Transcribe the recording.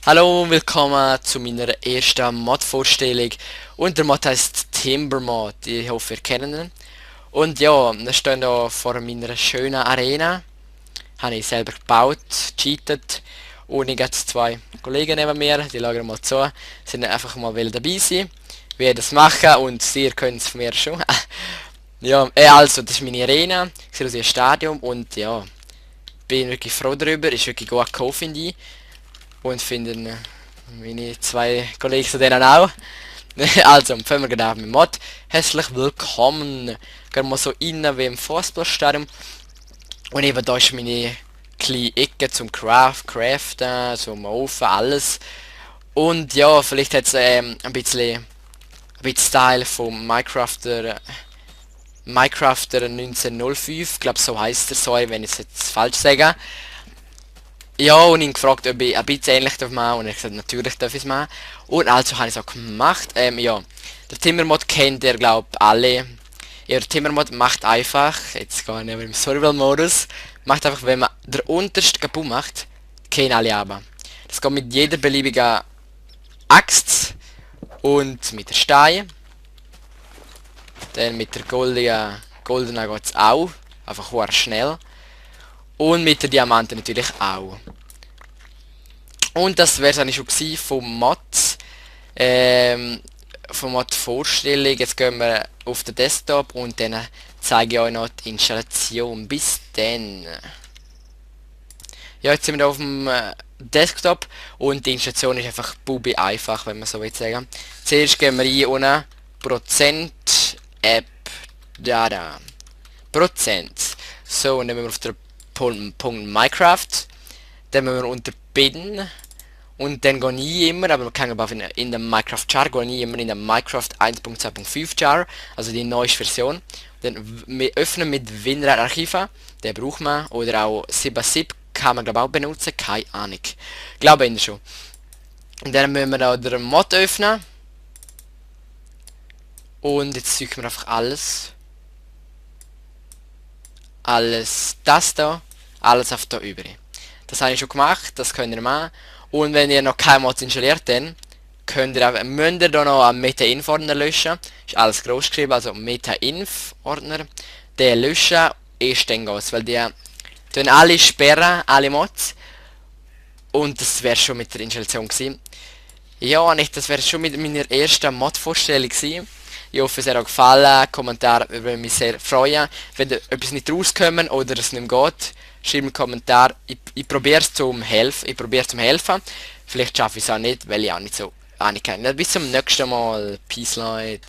Hallo, willkommen zu meiner ersten Mod-Vorstellung. Und der Mod heißt Timber Mod. Ich hoffe, ihr kennt ihn. Und ja, wir stehen hier vor meiner schönen Arena. Habe ich selber gebaut, cheatet. Und ich habe zwei Kollegen neben mir, die schauen mal zu. Sind einfach mal dabei sein, wie ich das mache, und ihr könnt es von mir schon. Ja, also, das ist meine Arena. Ich sehe aus wie ein Stadion und ja, bin wirklich froh darüber. Ist wirklich gut gekauft, finde ich. Und finden meine zwei Kollegen zu denen auch. Also, fangen wir gerade an mit Mod. Herzlich willkommen. Gehen wir so rein wie im Fußballstadion. Und eben da ist meine kleine Ecke zum Craften, zum Ofen, alles. Und ja, vielleicht hat es ein bisschen Style vom Minecrafter 1905. Ich glaube, so heißt er. Sorry, wenn ich es jetzt falsch sage. Ja, und ihn gefragt, ob ich ein bisschen ähnlich machen darf, und er hat gesagt, natürlich darf ich es machen. Und also habe ich es auch gemacht. Ja, der Timmermod kennt ihr, glaube ich, alle. Ja, der Timmermod macht einfach, jetzt gehe ich aber im Survival-Modus, macht einfach, wenn man der unterste kaputt macht, kennen alle aber. Das geht mit jeder beliebigen Axt und mit der Stein. Dann mit der goldenen geht es auch, einfach sehr schnell. Und mit der Diamanten natürlich auch. Und das wäre es eigentlich schon gewesen vom Mod. Vom Mod Vorstellung. Jetzt gehen wir auf den Desktop und dann zeige ich euch noch die Installation. Bis dann. Ja, jetzt sind wir auf dem Desktop und die Installation ist einfach bubi einfach, wenn man so will sagen. Zuerst gehen wir rein ohne Prozent App Data. Prozent. So, und dann wir auf der Punkt Minecraft, dann müssen wir unter Bin und dann gehe ich immer, aber man kann aber in der Minecraft Char, gehe ich immer in der Minecraft 1.2.5 Char, also die neueste Version. Dann wir öffnen mit WinRAR Archive, den braucht man, oder auch 7zip kann man glaube auch benutzen, keine Ahnung. Glaube ich schon. Und dann müssen wir auch den Mod öffnen und jetzt suchen wir einfach alles das da, alles auf da über. Das habe ich schon gemacht, das könnt ihr machen. Und wenn ihr noch kein Mod installiert, dann müsst ihr da noch einen Meta-Inf-Ordner löschen. Ist alles groß geschrieben, also Meta-Inf-Ordner. Den löschen, erst dann geht's, weil die tun alle sperren, alle Mods. Und das wäre schon mit der Installation gewesen. Ja, nicht, das wäre schon mit meiner ersten Mod-Vorstellung gewesen. Ich hoffe, es hat euch gefallen. Kommentar würde mich sehr freuen. Wenn etwas nicht rauskommen oder es nicht mehr geht, schreibt einen Kommentar. Ich probiere es zum helfen. Vielleicht schaffe ich es auch nicht, weil ich auch nicht so Ahnung habe. Bis zum nächsten Mal. Peace, Leute.